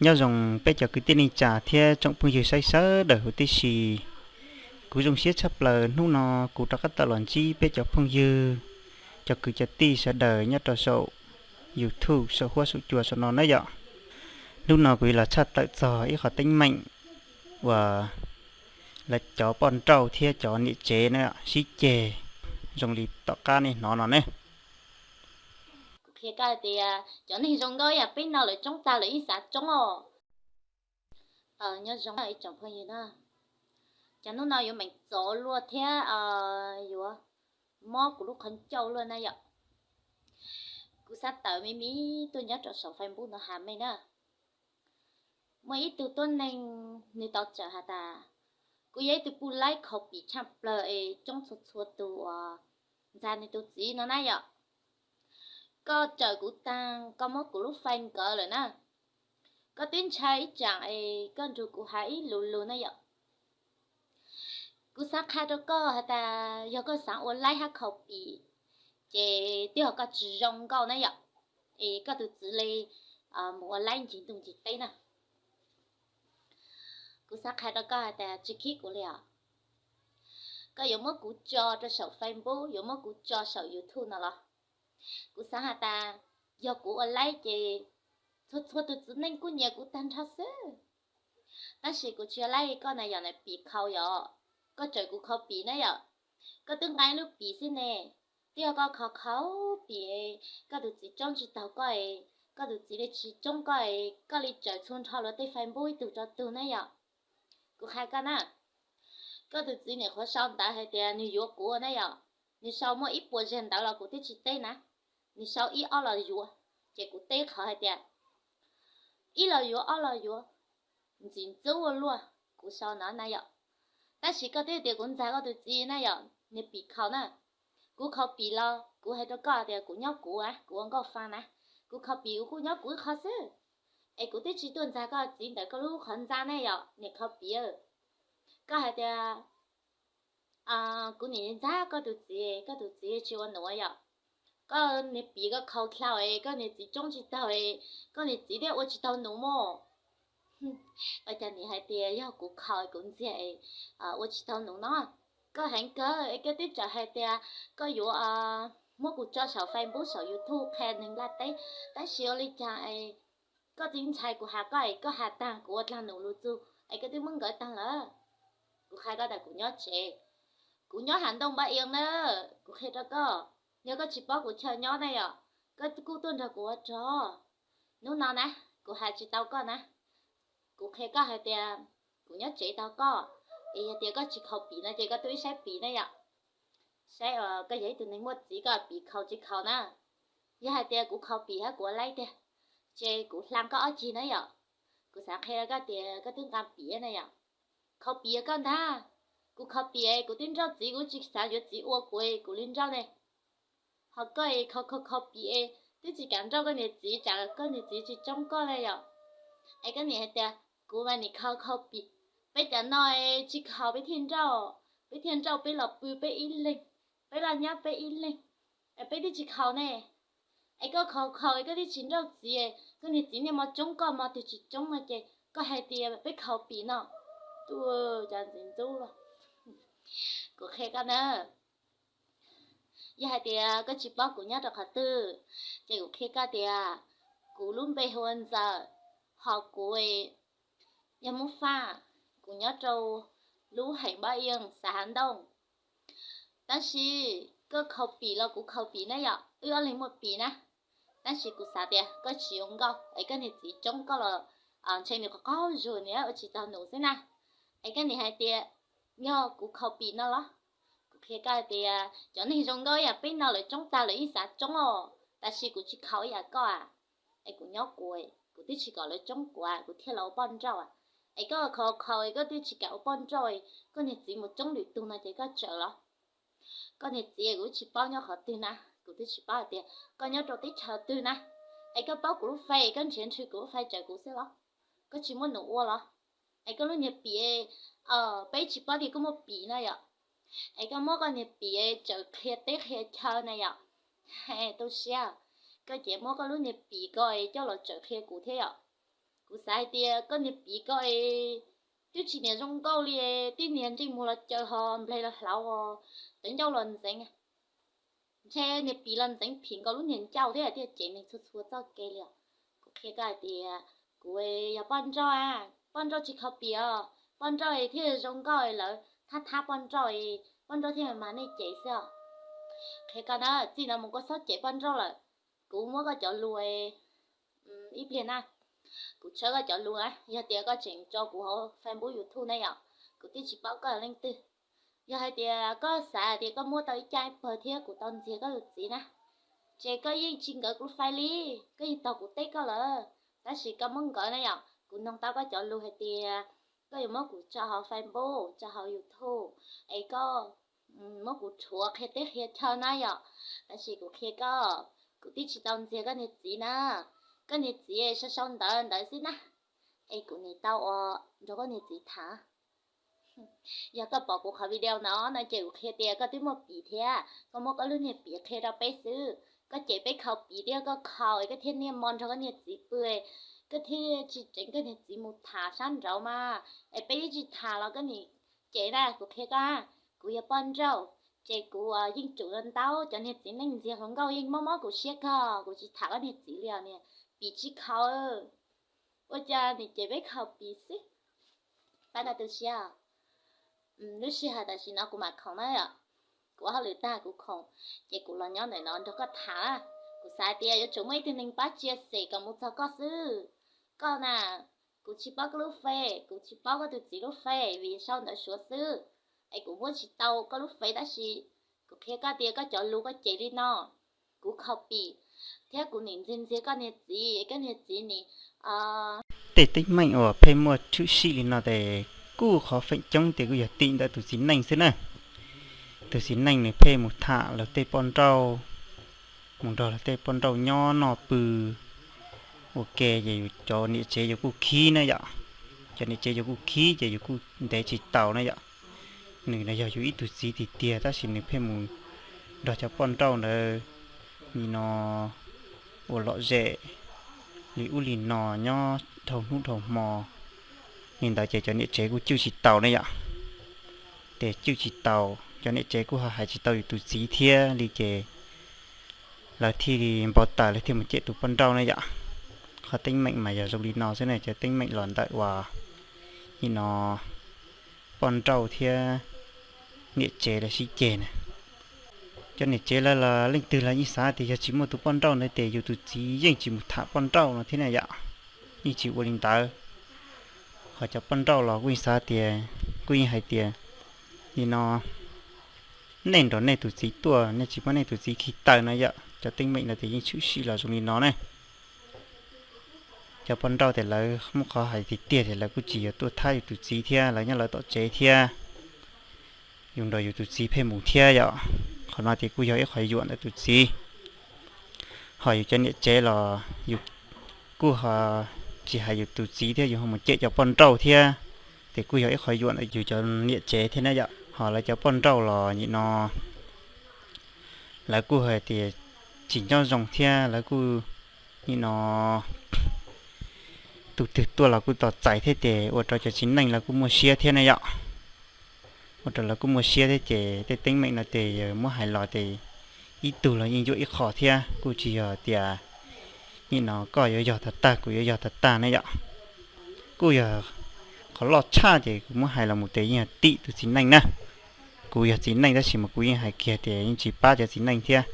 Nyob zoo peb cov kwv tij neej tsa thiab tsoom phooj ywg saib sawv daws huv tib si. Kuv zoo siab tshaj plaws hnub no kuv rov qab tawm los ntsib peb cov phooj ywg, cov kwv cov tij sawv daws nyob rau saum YouTube saum huab saum cua saum no na yom. Hnub no kuv yuav los tshaj tawm txog ib qhov teeb meem uas lawv cov poj nrauj thiab cov niam tsev na sib ceg zoo li tom qab nej hnov no ne. Kuv qhia koj hais tias cov neeg zoo nkauj yam peb no lawv coob tag lawv yeej xav coob os. Nyob zoo ib tsoom phooj ywg na, cas hnub no yuav meem txov luaj thiab yuav mob kuv lub qhov ncauj luaj na yom. Kuv xav tawm me me tuaj nyob rau saum Facebook no has mej na. Muaj ib tug tuab neeg nws tau txawm has tas, kuv yog ib tug pub laib khaus pim tshaj plaws es coob txhua txhua tus uas ntxag nws tus txiv no na yom. Koj txawm kuv taag koj muab kuv lub fai nkawd lawm na, koj twb ntshai ib tsaam es koj nrug kuv has ib lus lug na yom. Kuv xaav qha rau koj has tas yog koj xaav ua laib hab khaus pim, ces twb yog koj tsis zoo nkauj na yom, es koj tus txiv li mus ua laib ncig ntuj ncig teb na. Kuv xaav qha rau koj has tas tsis khib kuv li os. Koj yuav muab kuv tso rau saum Facebook, yuav muab kuv tso saum YouTube no los? Kuv xaav has tas yog kuv ua laib ces txhua txhua tus txiv neej kuj nyiam kuv tag nrho xwb. Tab sis kuv tsis ua laib koj na yom, na pim khaus yom. Koj txawm kuv khaus pim na yom. Koj twb nqa ib lub pim xwb ne. Twb yog koj khaus khaus pim, koj tus txiv coob tsis taug koj, koj tus txiv li tsis coob koj, koj li txawm txhua nrho luag tej Facebook ib tug rau tug na yom. Kuv qha koj na, koj tus txiv nim qhuav sau ntawv hais tias nws yuav kuv na yom. Nws sau muaj ib puas zag ntawv los kuv twb tsis teb na. Nws sau ib ob los yuav, ces kuv teb qhov hais tias ib los yuav ob los yuav, ntxim ntxub ua luaj, kuv sau no na yom. Tab sis koj twb tias kuv ntxag koj tus txiv na yom, niag pim khaus na. Kuv khaus pim los kuv hais rau koj tias kuv nyob kuv, kuv ua nkauj fa na. Kuv khaus pim kuv kuj nyob kuv ib qho xwb, es kuv twb tsis tuaj ntxag koj txiv ntawm koj lub qhov ntxa ne yom, niag khaus pim. Koj hais tias kuv nim ntxag koj tus txiv, koj tus txiv tsis ua num yom. Koj niag pim koj khaus dlhau es koj niag txiv coob tsis taug, koj niag txiv thiaj ua tsis taug num mog. Ua cas nim hais tias yog kuv khaus kuv ntxiag es ua tsis taug num no? Koj heev kawg es koj twb txawm hais tias koj yuav muab kuv tso saum Facebook saum YouTube qhia neeg nplaj teb, tab sis ua li cas es koj tsis ntshai kuv has koj es koj has taag kuv ua dlaag num lug txug es koj twb muab nkawd taag lawm? Kuv qha koj tas kuv nyob tsev, kuv nyob Hav Ntoo Npab Iab na. Kuv qhia rau koj, yog koj tsis paub kuv chaw nyob na yom, koj kuj tuaj nrog kuv ua rog. Hnub no na, kuv has tsis tau koj na, kuv qhia koj hais tias kuv nyob tsev tau koj, es yog tias koj tsis khaus pim no ces koj tuaj ib saib pim na yom. Saib koj yog ib tug neeg muaj txiv koj pim khaus tsis khaus na. Yog hais tias kuv khaus pim hab kuv ua laib tiag, ces kuv hla koj ob ceg na yom. Kuv xav qhia rau koj tias koj twb nqa pim na yom. Khaus pim koj ntag, kuv khaus pim kuv twb nrauj txiv, kuv tsis xav yuav txiv ua kuv, kuv li nrauj ne. Ho koj khaus khaus khaus pim twb tsis kam nrauj koj niag txiv, tsam koj niag txiv tsis coob koj na yom. Es koj nim hais tias kuv mas nim khaus khaus pim, peb cov no tsis khaus peb thiaj nrauj, peb thiaj nrauj peb los pw peb ib leeg, peb los nyob peb ib leeg, peb twb tsis khaus ne. Es koj khaus khaus koj twb tsis nrauj txiv, koj niag txiv niaj hmo coob koj hmo twg tsis coob no ces koj hais tias peb khaus pim no. Tuaj cov ntxim ntxub. Kuv qhia koj na, yog hais tias koj tsis paub kuv nyob rau qhov twg, ces kuv qhia koj tias kuv lub npe hu ua Ntxawm, ho kuv yog Hmoob Faj, kuv nyob rau lub heem Npab Iab xav Hav Ntoo. Tab sis koj khaus pim los kuv khaus pim na yom, wb ob leeg muaj pim na. Tab sis kuv xav tias koj tsis zoo nkauj es koj niag txiv coob koj los ntshe nws qaug qaug zug nws ua tsis tau nus xwb na. Es koj nim hais tias yog kuv khaus pim no los? Kuv qhia koj hais tias cov neeg zoo nkauj ib yam peb no lawv coob tag lawv yeej xav coob os, tab sis kuv tsis khaus ib yam koj a. Es kuv nyob kuv, kuv twb tsis kom lawv coob kuv, kuv thiaj los ua poj nrauj. Es koj khaus khaus koj twb tsis kam ua poj nrauj, koj niag txiv mus coob lwm tug no ces koj tsawm los? Koj niag txiv kuv tsis paub nyob qhov twg na, kuv twb tsis paub hais tias koj nyob rau teb chaws twg na. Es koj paub kuv lub fai, koj nrhiav nrhiav kuv lub fai tsawm kuv xwb los? Koj tsis muaj nus ua los? Es koj lub niag pim, peb tsis paub tias koj muaj pim na yom. Es koj muab koj niag pim tsawm qhia teb qhia chaw na yom. Tu siab, koj ces muab koj lub niag pim ko coj los tsawm qhia kuv thiab yom. Kuv xav hais tias koj niag piv koj es twb tsis niam zoo nkauj li, tib niag ntsej muag los caws ho nplej los hlauv ho, tawv ncauj los ntxeev. Ntshe niag piv los ntxeev phim nkaus lub niag ncauj thiab thiaj cem nws txhua txhua txoj kev li os. Kuv qhia koj hais tias kuv yog poj nrauj a, poj nrauj tsis khaus pim os, poj nrauj thiaj zoo nkauj, lawv thab thab poj nrauj, poj nrauj thiaj mas nej cem xwb os. Qhia koj na, txij no mus koj txhob cem poj nrauj lawm. Kuv muab koj cov lus ib pliag na, kuv tshawb koj cov lus na, yog tias koj tseem tso kuv hauv Facebook YouTube na yom, kuv twb tsis paub koj leej twg. Yog hais tias koj xav hais tias koj muab tau ib caj ib pawg thiab kuv tau ntxias koj tus txiv na, ces koj yeej tsis nkawd kuv lub fais li, koj yeej tog kuv teb koj lawm. Tab sis koj muab nkawd na yom, kuv noog tau koj cov lus hais tias koj yuav muab kuv tso hauv Facebook, tso hauv YouTube, es koj muab kuv rhuav qhia teb qhia chaw na yom. Tab sis kuv qhia koj, kuv twb tsis tau ntxias koj niag txiv na. Koj niag txiv sau sau ntawv ntawd xwb na, es kuv nim tau ua nrog koj niag txiv tham. Yog koj pom kuv qhov video no no ces kuv qhia tias koj twb muaj piv thiab, koj muab koj lub niag piv qhia rau peb xwb. Koj cem peb khaus piv thiab koj khaus es koj thiaj niaj hmo nrog koj niag txiv pw, koj thiaj tsis tseev koj niag txiv mus tham sab nraud mas, es peb twb tsis tham los koj nim cem na. Kuv qhia koj, kuv yog poj nrauj, ces kuv yeej tsum ntau cov niag txiv neej ntxias hluas nkauj yeej mob mob kuv siab kawg, kuv tsis tham koj niag txiv li os niag piv tsis khaus. Ua cas nim cem peb khaus piv xwb. Pab koj tu siab. Lub sij hawm tam sim no kuv mam khoom na yom, kuv ua hauj lwm tag kuv khoom, ces kuv los nyob ntawm no nrog koj tham na. Kuv xav tias yuav tsum muaj ib tug neeg pab tsia xem kom mus txog koj xwb. Koj na, kuv tsis paub koj lub fej, kuv tsis paub koj tus txiv lub fej vim sau ntawv suav xwb, es kuv muab tsis tau koj lub fej tab sis kuv qhia koj tias koj cov lus koj cem li no, kuv khaus piv, thiab kuv nim ntxias ntxias koj niag txiv, koj niag txiv nim Tej teeb meem uas pheej muaj tshwm sim li no ces kuj qhov feem coob ces kuj yog tim ntawm tus txiv neej xwb na. Tus txiv neej nws pheej mus tham lawv tej poj nrauj, mus nrog lawv tej poj nrauj nyob noj pw ua ke ces yus cov niam tsev yus kuj khib na yom. Cov niam tsev yus kuj khib ces yus kuj ntev tsis taus na yom. Nws los yog yus ib tug txiv tiag tiag tab sis nws pheej mus nrog cov poj nrauj ntawd nim no ua lom zem li ub li no nyob dhau hnub dhau hmo li ntawd ces cov niam tsev kuj cwj tsis taus ne yom. Ces cwj tsis taus, cov niam tsev kuj ho hais tsis tau yus tus txiv thiab li ces lawv thiaj li npau taws lawv thiaj mus cem tus poj nrauj ne yom. Qhov teeb meem mas yog zoo li no xwb ne, cov teeb meem los ntawm uas nim no poj nrauj thiab niam tsev lawv sib ceg na. Cov niam tsev lawv los leej twg los yeej xav tias yog tsis muaj tus poj nrauj ntawd ces yus tus txiv yeej tsis mus tham poj nrauj no thiab na yom. Yeej tsis ua li ntawd. Ho cov poj nrauj los kuj yeej xav tias, kuj yeej hais tias nim no nej nrog nej tus txiv tuaj, nej tsis muab nej tus txiv khi taw no yom. Cov teeb meem no ces yeej tshwm sim los zoo li no ne. Cov poj nrauj ces lawv muab qhov hais tiag tiag ces lawv kuj tsis yog tuaj thab yus tus txiv thiab, lawv nyob lawv tom tsev thiab. Yus nrog yus tus txiv pheej mus thiab yom. Qhov no ces kuj yog ib qhov yuam ntawm tus txiv. Ho yus cov niam tsev los yus kuj ho tsis hais yus tus txiv thiab, yus ho mus cem cov poj nrauj thiab, ces kuj yog ib qhov yuam ntawm yus cov niam tsev thiab na yom. Ho lawv cov poj nrauj los nim no lawv kuj hais tias tsis nyob zoo thiab lawv kuj nim no tus twg tuaj los kuj tos txais thiab ces ua rau cov txiv neej lawv kuj muaj siab thiab ne yom. Ua rau lawv kuj muaj siab thiab ces tej teeb meem no ces yog muab hais los ces ib tug los yeej yuam ib qho thiab, kuj tsis yog tias nim no koj yuav yog tag tag kuv yuav yog tag tag ne yom. Kuj yog qhov loj tshaj ces kuv muab hais los mus ces yeej yog tim tus txiv neej na. Kuv yog txiv neej tab sis mas kuv yeej hais kiag tias yeej tsis pab cov txiv neej thiab,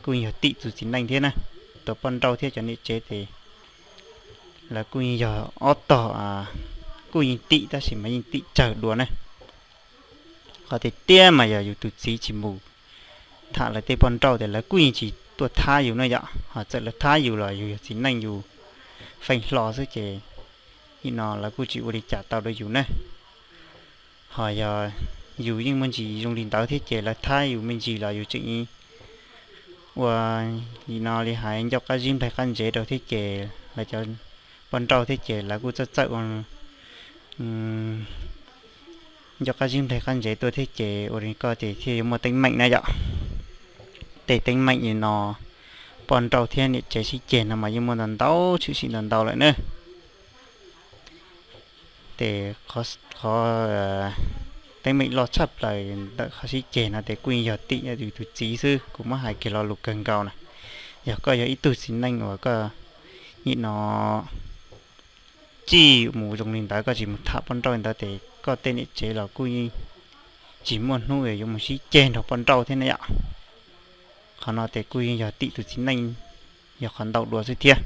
kuj yeej yog tim tus txiv neej thiab na. Tus poj nrauj thiab cov niam tsev ces lawv kuj yeej yog ob tog, kuj yeej tim tab sis mas yeej tim tsawg dua na. Qhov tiag tiag mas yog yus tus txiv tsis mus tham lawv tej poj nrauj ces lawv kuj yeej tsis tuaj thab yus na yom. Ho txawm lawv thab yus los yus yog txiv neej yus feem hlo xwb ces nim no lawv kuj tsis ua li cas tau rau yus na. Ho yog yus yeej muaj ntsis zoo li ntawd thiab ces lawv thab yus me ntsis los yus tseem ua li no li hais ncauj qab zib nplaig qab ntsev rau thiab ces lawv cov poj nrauj thiab ces lawv kuj txawj txawj ua ncauj qab zib nplaig qab ntsev tuaj thiab ces ua li koj ces thiaj yuav muaj teeb meem na yom. Tej teeb meem li no poj nrauj thiab niam tsev sib ceg no mas yeej muaj ntau ntau tshwm sim ntau ntau lawm na. Ces qhov teeb meem loj tshaj plaws ntawm qhov sib ceg no ces kuj yeej yog tim yus tus txiv xwb. Kuv muab hais kiag lo lus kawg nkaus na, yog koj yog ib tug txiv neej uas koj nim no txij mus zoo li ntawd koj tsis mus tham poj nrauj li ntawd ces koj tej niam tsev los kuj yeej tsis muaj hnub yuav mus sib ceg nrog poj nrauj thiab na yom. Qhov no ces kuj yeej yog tim tus txiv neej yog qhov ntau dua xwb thiab.